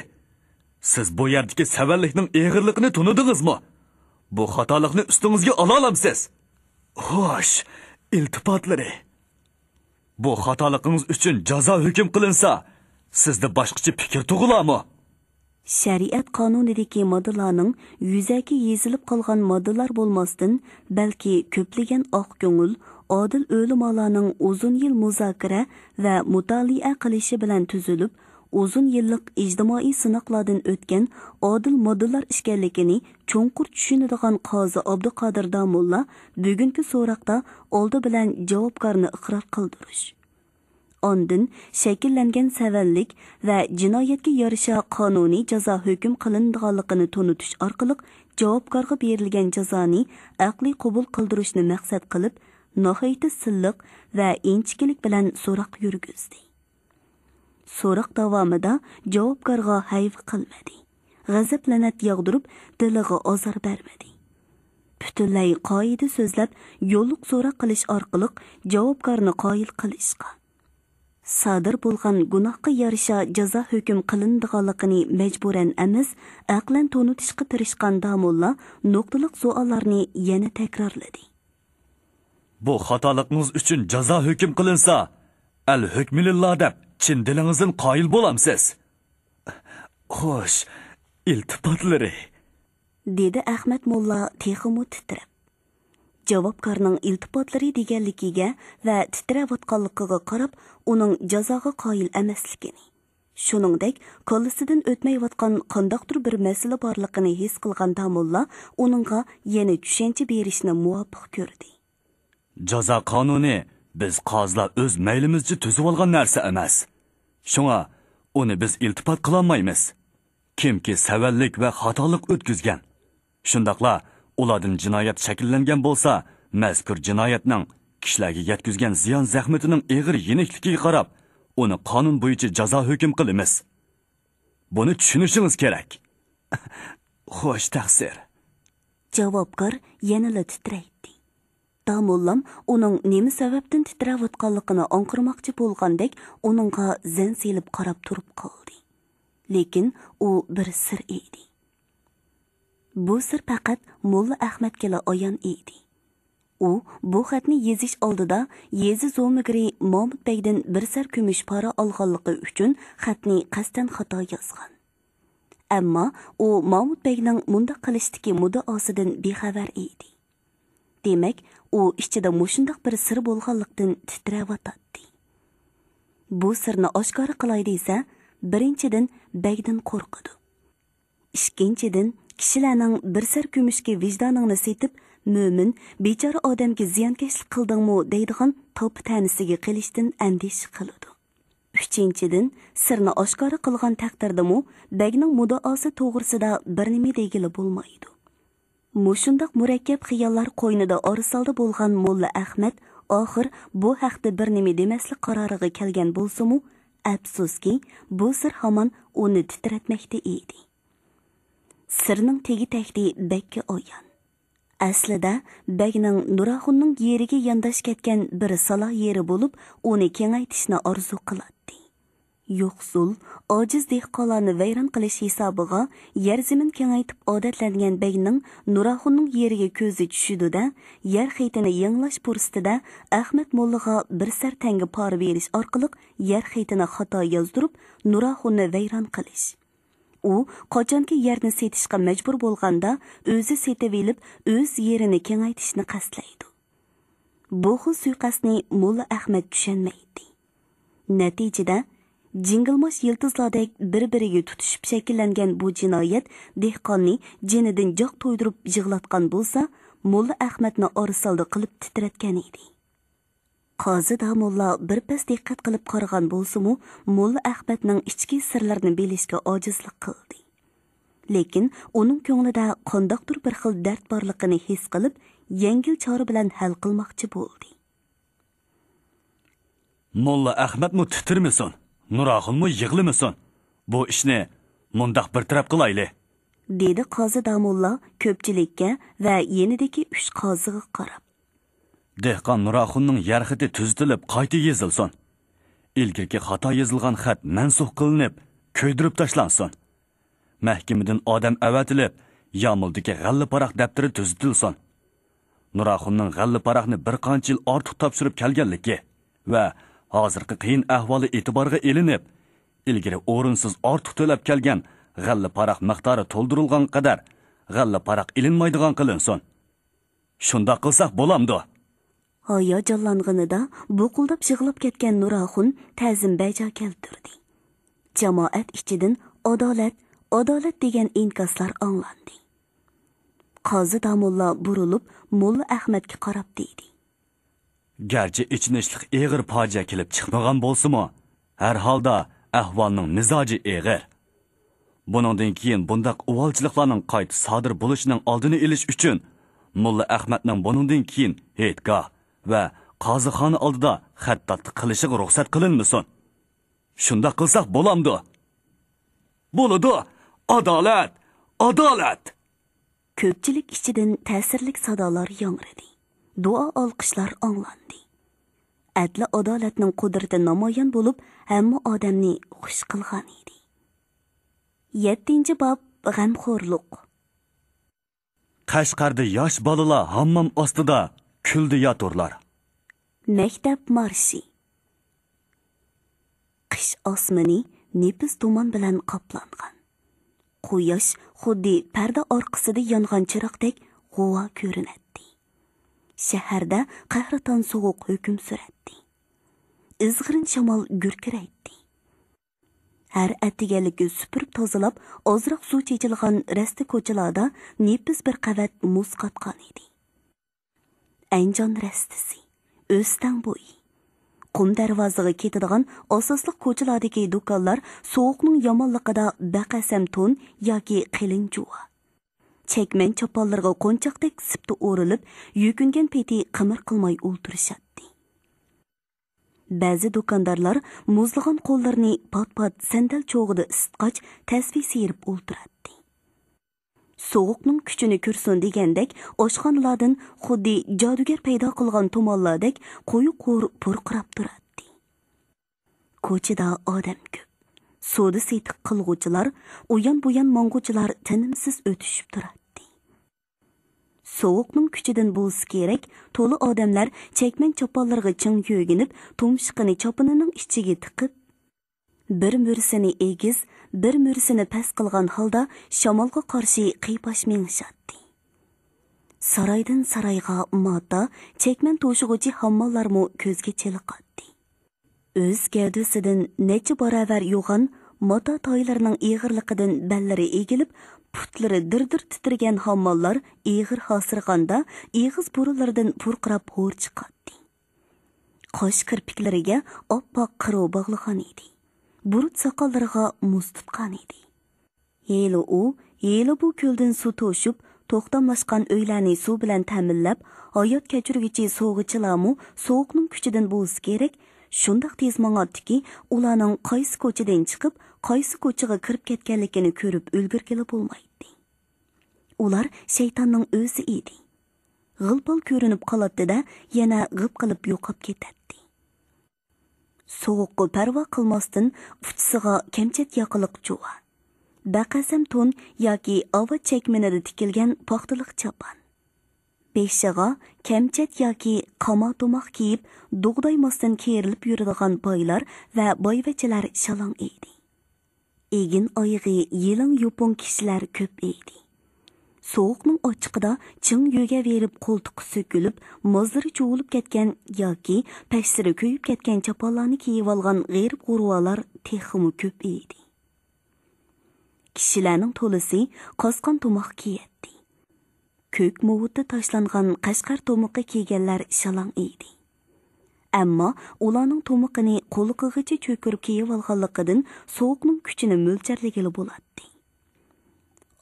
سىز بۇ يەردىكى سەۋەنلىكنىڭ ئېغىرلىقىنى تونۇدىڭىزمۇ؟ بۇ خاتالىقنى ئۈستىڭىزگە ئالالامسىز؟ خوش، ئىلتىپاتلىرى. بۇ خاتالىقىڭىز ئۈچۈن جازا ھۆكۈم قىلىنسا، سىزدە باشقىچە پىكىر تۇغۇلارمۇ؟ شەرىئەت قانۇنىدىكى ماددىلارنىڭ يۈزەكى يېزىلىپ قالغان ماددىلار بولماستىن، بەلكى كۆپلىگەن ئاق كۆڭۈل، ئادىل ئۆلىمالارنىڭ ئۇزۇن يىل مۇزاكىرە ۋە مۇتالىئە قىلىشى بىلەن تۈزۈلۈپ، ئۇزۇن يىللىق ئىجتىمائىي سىناقلاردىن ئۆتكەن ئادىل ماددىلار ئىكەنلىكىنى چوڭقۇر چۈشىنىدىغان قازى ئابدۇقادىر داموللا بۈگۈنكى سوراقتا ئالدى بىلەن جاۋابكارنى ئىقرار قىلدۇرۇش، ئاندىن شەكىللەنگەن سەۋەنلىك ۋە جىنايەتكە يارىشا قانۇنىي جازا ھۆكۈم قىلىنىدىغانلىقىنى تونۇتۇش ئارقىلىق جاۋابكارغا بېرىلگەن جازانى ئەقلىي قوبۇل قىلدۇرۇشنى مەقسەت قىلىپ، ناھايىتى سىلىق ۋە ئىنچىكىلىك بىلەن سوراق يۈرگۈزدى. سوراق داۋامىدا جاۋابكارغا ھەيۋە قىلمىدى. غەزەپ-لەنەت ياغدۇرۇپ، دىلىغا ئازار بەرمىدى. پۈتۈنلەي قائىدە سۆزلەپ، يوللۇق سوراق قىلىش ئارقىلىق جاۋابكارنى قايىل قىلىشقا، سادىر بولغان گۇناھقا يارىشا جازا ھۆكۈم قىلىنىدىغانلىقىنى مەجبۇرەن ئەمەس، ئەقلەن تونۇتۇشقا تىرىشقان داموللا نۇقتىلىق سوئاللارنى يەنە تەكرارلىدى. بۇ خاتالىقىڭىز ئۈچۈن جازا ھۆكۈم قىلىنسا، ئەل ھۆكمىلىللا دەپ چىن دىلىڭىزدىن قايىل بولامسىز؟ خوش، ئىلتىپاتلىرى. دېدى ئەخمەت موللا تېخىمۇ تىترەپ. جاۋابكارنىڭ ئىلتىپاتلىرى دېگەنلىكىگە ۋە تىترەۋاتقانلىقىغا قاراپ، ئۇنىڭ جازاغا قايىل ئەمەسلىكىنى، شۇنىڭدەك كاللىسىدىن ئۆتمەيۋاتقان قانداقتۇر بىر مەسىلە بارلىقىنى ھېس قىلغان داموللا ئۇنىڭغا يەنە چۈشەنچە بېرىشنى مۇۋاپىق كۆردى. جازا قانۇنى بىز قازىلار ئۆز مەيلىمىزچە تۈزۈۋالغان نەرسە ئەمەس. شۇڭا ئۇنى بىز ئىلتىپات قىلالمايمىز. كىمكى سەۋەنلىك ۋە خاتالىق ئۆتكۈزگەن، شۇنداقلا ئۇلاردىن جىنايەت شەكىللەنگەن بولسا، مەزكۇر جىنايەتنىڭ كىشىلەرگە يەتكۈزگەن زىيان زەخمىتىنىڭ ئېغىر يېنىكلىكىگە قاراپ، ئۇنى قانۇن بويىچە جازا ھۆكۈم قىلىمىز. بۇنى چۈشىنىشىڭىز كېرەك. خوش تەقسىر. جاۋابكار يەنىلا تىترەيتتى. داموللام ئۇنىڭ نېمە سەۋەبتىن تىترەۋاتقانلىقىنى ئاڭقىرماقچى بولغاندەك ئۇنىڭغا زەن سېلىپ قاراپ تۇرۇپ قالدى. لېكىن ئۇ بىر سىر ئىدى. بۇ سىر پەقەت موللا ئەخمەتكىلا ئايان ئىدى. ئۇ بۇ خەتنى يېزىش ئالدىدا يېزا زومىگىرى مامۇت بەگدىن بىر سەر كۈمۈش پارا ئالغانلىقى ئۈچۈن خەتنى قەستەن خاتا يازغان. ئەمما ئۇ مامۇت بەگنىڭ مۇنداق قىلىشتىكى مۇددىئاسىدىن بىخەۋەر ئىدى. دېمەك، ئۇ ئىچىدە مۇشۇنداق بىر سىر بولغانلىقتىن تىترەۋاتاتتى. بۇ سىرنى ئاشكارا قىلاي دېسە، بىرىنچىدىن، بەگدىن قورقىدۇ. ئىككىنچىدىن، كىشىلەرنىڭ بىر سەر كۈمۈشكە ۋىجدانىڭنى سېتىپ، مۆمىن، بىچارە ئادەمگە زىيانكەشلىك قىلدىڭمۇ دەيدىغان تاپا تەنىسىگە قېلىشتىن ئەندىشە قىلىدۇ. ئۈچىنچىدىن، سىرنى ئاشكارا قىلغان تەقدىردىمۇ بەگنىڭ مۇددىئاسى توغرىسىدا بىر نېمە دېگىلى بولمايدۇ. مۇشۇنداق مۇرەككەپ خىياللار قوينىدا ئارىسالدا بولغان موللا ئەخمەت ئاخىر بۇ ھەقتە بىر نېمە دېمەسلىك قارارىغا كەلگەن بولسىمۇ، ئەپسۇسكى، بۇ سىر ھامان ئۇنى تىترەتمەكتە ئىدى. سىرنىڭ تېگى-تەكتى بەگكە ئايان. ئەسلىدە، بەگنىڭ نۇراخۇننىڭ يېرىگە يانداش كەتكەن بىر سالا يېرى بولۇپ، ئۇنى كېڭەيتىشنى ئارزۇ قىلاتتى. يوقسۇل، ئاجىز دېھقانلارنى ۋەيران قىلىش ھېسابىغا يەر-زېمىن كېڭەيتىپ ئادەتلەنگەن بەگنىڭ نۇراخۇننىڭ يېرىگە كۆزى چۈشىدۇ-دە، يەر خېتىنى يېڭىلاش پۇرسىتىدە ئەخمەت موللىغا بىر سەر تەڭگە پارا بېرىش ئارقىلىق يەر خېتىنى خاتا يازدۇرۇپ، نۇراخۇننى ۋەيران قىلىش. ئۇ قاچانكى يەرنى سېتىشقا مەجبۇر بولغاندا، ئۆزى سېتىۋېلىپ، ئۆز يېرىنى كېڭەيتىشنى قەستلەيدۇ. بۇ خىل سۇيىقەستنى موللا ئەخمەت چۈشەنمەيتتى. نەتىجىدە، جىڭگىلماش يىلتىزلاردەك بىر-بىرىگە تۇتىشىپ شەكىللەنگەن بۇ جىنايەت دېھقاننى جېنىدىن جاق تويدۇرۇپ يىغلاتقان بولسا، موللا ئەخمەتنى ئارىسالدا قىلىپ تىترەتكەن ئىدى. قازى داموللا بىر پەس دىققەت قىلىپ قارىغان بولسىمۇ، موللا ئەخمەتنىڭ ئىچكى سىرلىرىنى بىلىشكە ئاجىزلىق قىلدى. لېكىن ئۇنىڭ كۆڭلىدە قانداقتۇر بىر خىل دەرد بارلىقىنى ھېس قىلىپ، يەڭگىل چارە بىلەن ھەل قىلماقچى بولدى. موللا ئەخمەتمۇ تىترىمىسۇن، نۇراخۇنمۇ يىغلىمىسۇن. بۇ ئىشنى مۇنداق بىر تەرەپ قىلايلى، دېدى قازى داموللا كۆپچىلىككە ۋە يېنىدىكى ئۈچ قازىغا قاراپ. دېھقان نۇراخۇننىڭ يەر خېتى تۈزىتىلىپ قايتا يېزىلسۇن. ئىلگىرىكى خاتا يېزىلغان خەت مەنسۇخ قىلىنىپ، كۆيدۈرۈپ تاشلانسۇن. مەھكىمىدىن ئادەم ئەۋەتىلىپ، يامۇلدىكى غەللە پاراق دەپتىرى تۈزىتىلسۇن. نۇراخۇننىڭ غەللە پاراقنى بىر قانچە يىل ئارتۇق تاپشۇرۇپ كەلگەنلىكى ۋە ھازىرقى قىيىن ئەھۋالى ئېتىبارغا ئېلىنىپ، ئىلگىرى ئورۇنسىز ئارتۇق تۆلەپ كەلگەن غەللە پاراق مىقدارى تولدۇرۇلغانغا قەدەر غەللە پاراق ئېلىنمايدىغان قىلىنسۇن. شۇنداق قىلساق بولامدۇ؟ ھاياجانلانغىنىدا بۇقۇلداپ يىغلاپ كەتكەن نۇراخۇن تەزىم بەجا كەلتۈردى. جامائەت ئىچىدىن «ئادالەت، ئادالەت» دېگەن ئىنكاسلار ئاڭلاندى. قازى داموللا بۇرۇلۇپ، موللا ئەخمەتكە قاراپ دېدى. گەرچە ئېچىنىشلىق ئېغىر پاجىئە كېلىپ چىقمىغان بولسىمۇ، ھەر ھالدا ئەھۋالنىڭ مىزاجى ئېغىر. بۇنىڭدىن كېيىن بۇنداق ئۇۋالچىلىقلارنىڭ قايتا سادىر بولۇشىنىڭ ئالدىنى ئېلىش ئۈچۈن، موللا ئەخمەتنىڭ بۇنىڭدىن كېيىن ھېيتگاھ ۋە قازىخانا ئالدىدا خەتتاتلىق قىلىشىغا رۇخسەت قىلىنمىسۇن. شۇنداق قىلساق بولامدۇ؟ بولىدۇ، ئادالەت! ئادالەت! كۆپچىلىك ئىچىدىن تەسىرلىك سادالار ياڭرىدى. دۇئا ئالقىشلار ئاڭلاندى. ئەدلى ئادالەتنىڭ قۇدرىتى نامايان بولۇپ، ھەممە ئادەمنى خۇش قىلغان ئىدى. يەتتىنچى باب، غەمخورلۇق. قەشقەردە ياش بالىلار ھاممام ئاستىدا كۈلدە ياتۇرلار. مەكتەپ مارشى. قىش ئاسمىنى نېپىز تۇمان بىلەن قاپلانغان. قۇياش خۇددى پەردە ئارقىسىدا يانغان چىراغدەك غۇۋا كۆرۈنەتتى. شەھەردە قەھرىتان سوغۇق ھۆكۈم سۈرەتتى. ئىزغىرىن شامال گۈركىرەيتتى. ھەر ئەتىگەنلىكى سۈپۈرۈپ تازىلاپ، ئازراق سۇ چېچىلغان رەستە كوچىلاردا نېپىز بىر قەۋەت مۇز قاتقان ئىدى. ئەنجان رەستىسى، ئۆستەڭ بويى، قۇم دەرۋازىغا كېتىدىغان ئاساسلىق كوچىلاردىكى دۇكانلار سوغۇقنىڭ يامانلىقىدا بەقەسەم تون ياكى قېلىن جۇۋا، چەكمەن چاپانلىرىغا قونچاقتەك سىپتا ئورىلىپ، يۈكۈنگەن پېتى قىمىر قىلماي ئولتۇرۇشاتتى. بەزى دۇكاندارلار مۇزلىغان قوللىرىنى پات-پات سەندەل چوغىدا ئىسسىتقاچ، تەسۋى سىيرىپ ئولتۇراتتى. سوغۇقنىڭ كۈچىنى كۆرسۇن دېگەندەك، ئاشخانىلاردىن خۇددى جادۇگەر پەيدا قىلغان تۇمانلاردەك قويۇق ھور پۇرقىراپ تۇراتتى. كوچىدا ئادەم كۆپ. سودا سېتىق قىلغۇچىلار ئۇيان-بۇيان ماڭغۇچىلار تىنىمسىز ئۆتۈشۈپ تۇراتتى. سوغۇقنىڭ كۈچىدىن بولسا كېرەك، تولا ئادەملەر چەكمەن چاپانلىرىغا چىڭ يۆگىنىپ، تۇمشۇقىنى چاپىنىنىڭ ئىچىگە تىقىپ، بىر مۈرىسىنى ئېگىز، بىر مۈرىسىنى پەس قىلغان ھالدا شامالغا قارشى قىيپاش مېڭىشاتتى. سارايدىن سارايغا ماتا، چەكمەن توشۇغۇچى ھامماللارمۇ كۆزگە چېلىقاتتى. ئۆز گەۋدىسىدىن نەچچە باراۋەر يوغان ماتا تايلىرىنىڭ ئېغىرلىقىدىن بەللىرى ئېگىلىپ، پۇتلىرى دىر-دىر تىترىگەن ھامماللار ئېغىر ھاسىرىغاندا، ئېغىز بۇرۇنلىرىدىن پۇرقىراپ ھور چىقاتتى. قاش كىرپىكلىرىگە ئاپئاق قىرو باغلىغان ئىدى. بۇرۇت ساقاللىرىغا مۇز تۇتقان ئىدى. ھېلى ئۇ، ھېلى بۇ كۆلدىن سۇ توشۇپ، توختاملاشقان ئۆيلەرنى سۇ بىلەن تەمىنلەپ، ھايات كەچۈرگۈچى سوغىچىلارمۇ سوغۇقنىڭ كۈچىدىن بولسا كېرەك، شۇنداق تېز ماڭاتتىكى، ئۇلارنىڭ قايسى كوچىدىن چىقىپ، قايسى كوچىغا كىرىپ كەتكەنلىكىنى كۆرۈپ ئۈلگۈرگىلى بولمايتتى. ئۇلار شەيتاننىڭ ئۆزى ئىدى. غىل-پال كۆرۈنۈپ قالاتتى-دە، يەنە غىپ قىلىپ يوقاپ كېتەتتى. سوغۇققا پەرۋا قىلماستىن، ئۇچىسىغا كەمچەت ياقىلىق جۇۋا، بەقەسەم تون ياكى ئاۋات چەكمىنىدە تىكىلگەن پاختىلىق چاپان، بېشىغا كەمچەت ياكى قاما توماق كىيىپ، دۇغدايماستىن كېرىلىپ يۈرىدىغان بايلار ۋە بايۋەچچىلەر شالاڭ ئىدى. ئېگىن ئايىغى يېلىڭ يوپۇڭ كىشىلەر كۆپ ئىدى. سوغۇقنىڭ ئاچچىقىدا چىڭ يۆگەۋېرىپ قولتۇقى سۆكۈلۈپ، مازلىرى چۇۋۇلۇپ كەتكەن ياكى پەشلىرى كۆيۈپ كەتكەن چاپانلارنى كىيىۋالغان غېرىب-غۇرۋالار تېخىمۇ كۆپ ئىدى. كىشىلەرنىڭ تولىسى قاسقان توماق كىيەتتى. كۆك مۇۋۇتتا تاشلانغان قەشقەر تومىقى كىيگەنلەر شالاڭ ئىدى. ئەمما ئۇلارنىڭ تومىقىنى قۇلىقىغىچە چۆكۈرۈپ كىيىۋالغانلىقىدىن سوغۇقنىڭ كۈچىنى مۆلچەرلىگىلى بولاتتى.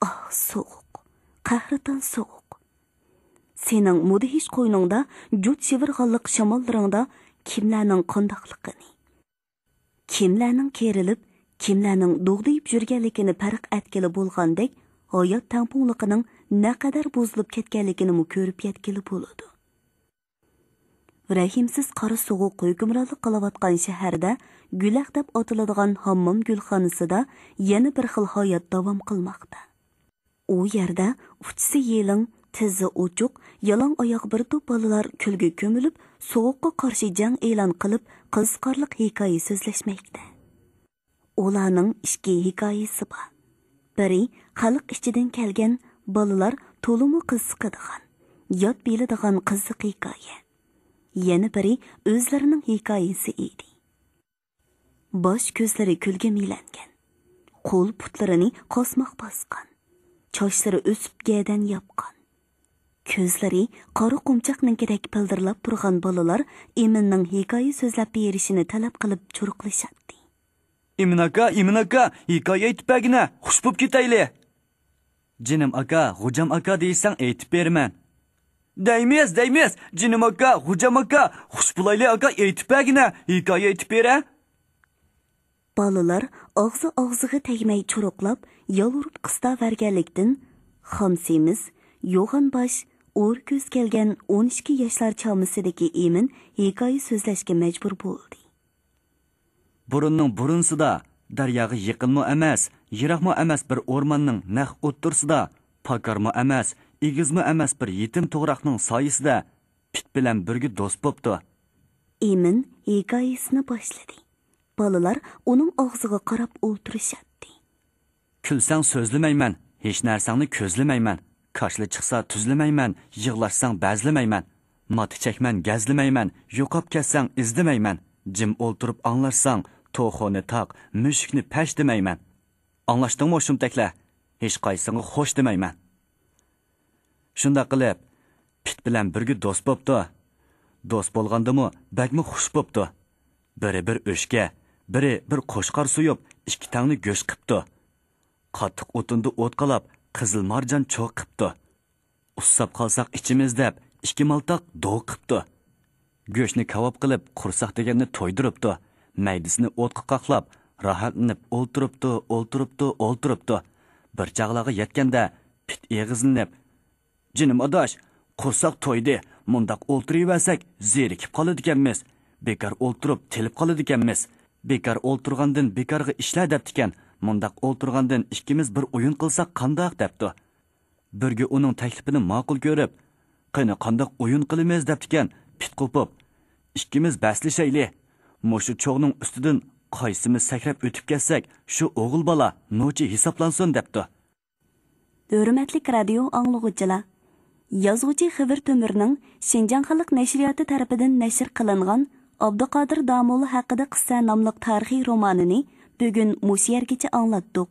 ئاھ، سوغۇق! قەھرىتان سوغۇق! سېنىڭ مۇدھىش قوينۇڭدا جۇت شىۋىرغانلىق شاماللىرىڭدا كىملەرنىڭ قانداقلىقىنى، كىملەرنىڭ كېرىلىپ، كىملەرنىڭ دۇغدىيىپ يۈرگەنلىكىنى پەرق ئەتكىلى بولغاندەك، ھايات تەڭپۇڭلۇقىنىڭ نەقەدەر بۇزۇلۇپ كەتكەنلىكىنىمۇ كۆرۈپ يەتكىلى بولىدۇ. رەھىمسىز قارا سوغۇق ھۆكۈمرانلىق قىلىۋاتقان شەھەردە گۈلەخ دەپ ئاتىلىدىغان ھاممام گۈلخانىسىدا يەنە بىر خىل ھايات داۋام قىلماقتا. ئۇ يەردە ئۇچىسى يېلىڭ، تىزى ئوچۇق، يالاڭ ئاياغ بىر توپ بالىلار كۈلگە كۆمۈلۈپ، سوغۇققا قارشى جەڭ ئېلان قىلىپ، قىزىقارلىق ھېكايە سۆزلەشمەكتە. ئۇلارنىڭ ئىككى ھېكايىسى بار. بىرى خەلق ئىچىدىن كەلگەن، بالىلار تولىمۇ قىزىقىدىغان، ياد بېيىلىدىغان قىزىق ھېكايە. يەنە بىرى ئۆزلىرىنىڭ ھېكايىسى ئىدى. باش كۆزلىرى كۈلگە مىلەنگەن، قول پۇتلىرىنى قاسماق باسقان، چاچلىرى ئۆسۈپ گەدەن ياپقان، كۆزلىرى قارا قومچاقنىڭكىدەك پىلدىرلاپ تۇرغان بالىلار ئىمىننىڭ ھېكايە سۆزلەپ بېرىشىنى تەلەپ قىلىپ چۇرۇقلىشاتتى. ئىمىن ئاكا، ئىمىن ئاكا، ھېكايە ئېيتىپ بەرگىنە، خۇش بوپ كېتەيلى. جېنىم ئاكا، غوجام ئاكا دېيىشسەڭ ئېيتىپ بېرىمەن. دەيمىز، دەيمىز، جېنىم ئاكا، غوجام ئاكا، خۇش بولايلى ئاكا، ئېيتىپ بەرگىنە، ھېكايە ئېيتىپ بېرە. بالىلار ئاغزى ئاغزىغا تەگمەي چۇرۇقلاپ، يالۋۇرۇپ قىستاۋەرگەنلىكتىن، خام سېمىز، يوغان باش، ئورا كۆز كەلگەن ئون ئىككى ياشلار چامىسىدىكى ئىمىن ھېكايە سۆزلەشكە مەجبۇر بولدى. بۇرۇننىڭ بۇرۇنسىدا، دەرياغا يېقىنمۇ ئەمەس، يىراقمۇ ئەمەس بىر ئورماننىڭ نەق ئوتتۇرىسىدا، پاكارمۇ ئەمەس، ئېگىزمۇ ئەمەس بىر يېتىم توغراقنىڭ سايىسىدا پىت بىلەن بۈرگە دوست بوپتۇ. ئىمىن ھېكايىسىنى باشلىدى. بالىلار ئۇنىڭ ئاغزىغا قاراپ ئولتۇرۇشاتتى. كۈلسەڭ سۆزلىمەيمەن، ھېچ نەرسەڭنى كۆزلىمەيمەن. كاشىلا چىقسا تۈزلىمەيمەن، يىغلاشساڭ بەزلىمەيمەن. ماتا چەكمەن گەزلىمەيمەن، يوقاپ كەتسەڭ ئىزدىمەيمەن. جىم ئولتۇرۇپ ئاڭلاشساڭ، توخۇنى تاق، مۈشۈكنى پەش دېمەيمەن. ئاڭلاشتىڭمۇ شۇمتەكلەر؟ ھېچقايسىڭغا خوش دېمەيمەن. شۇنداق قىلىپ، پىت بىلەن بىرگە دوست بوپتۇ. دوست بولغاندىمۇ بەكمۇ خۇش بوپتۇ. بىرى بىر ئۆچكە، بىرى بىر قوچقار سويۇپ، ئىككى تەڭنى گۆش قىپتۇ. قاتتىق ئوتۇندا ئوت قالاپ، قىزىل مارجان چوغ قىپتۇ. ئۇسساپ قالساق ئىچىمىز دەپ، ئىككى مالتاق دوغ قىپتۇ. گۆشنى كاۋاپ قىلىپ، قورساق دېگەننى تويدۇرۇپتۇ. مەيدىسىنى ئوتقا قاقلاپ، راھەتلىنىپ ئولتۇرۇپتۇ، ئولتۇرۇپتۇ، ئولتۇرۇپتۇ. بىر چاغلارغا يەتكەندە، پىت ئېغىزلىنىپ، جېنىم ئاداش، قورساق تويدى، مۇنداق ئولتۇرۇۋەرسەك زېرىكىپ قالىدىكەنمىز. بىكار ئولتۇرۇپ تېلىپ قالىدىكەنمىز. بىكار ئولتۇرغاندىن بىكارغا ئىشلە دەپتىكەن. مۇنداق ئولتۇرغاندىن ئىككىمىز بىر ئويۇن قىلساق قانداق دەپتۇ. بىرگە ئۇنىڭ تەكلىپىنى ماقۇل كۆرۈپ، قېنى قانداق ئويۇن قىلىمىز دەپتىكەن پىت قوپۇپ. ئىككىمىز بەسلىشەيلى. مۇشۇ چوغنىڭ ئۈستىدىن قايسىمىز سەكرەپ ئۆتۈپ كەتسەك، شۇ ئوغۇل بالا نوچى ھېسابلانسۇن دەپتۇ. ھۆرمەتلىك رادىيو ئاڭلىغۇچىلار! يازغۇچى خېۋىر تۆمۈرنىڭ شىنجاڭ خەلق نەشرىياتى تەرىپىدىن نەشر قىلىنغان ئابدۇقادىر داموللا ھەققىدە قىسسە ناملىق تارىخىي رومانىنى بۈگۈن مۇشۇ يەرگىچە ئاڭلاتتۇق.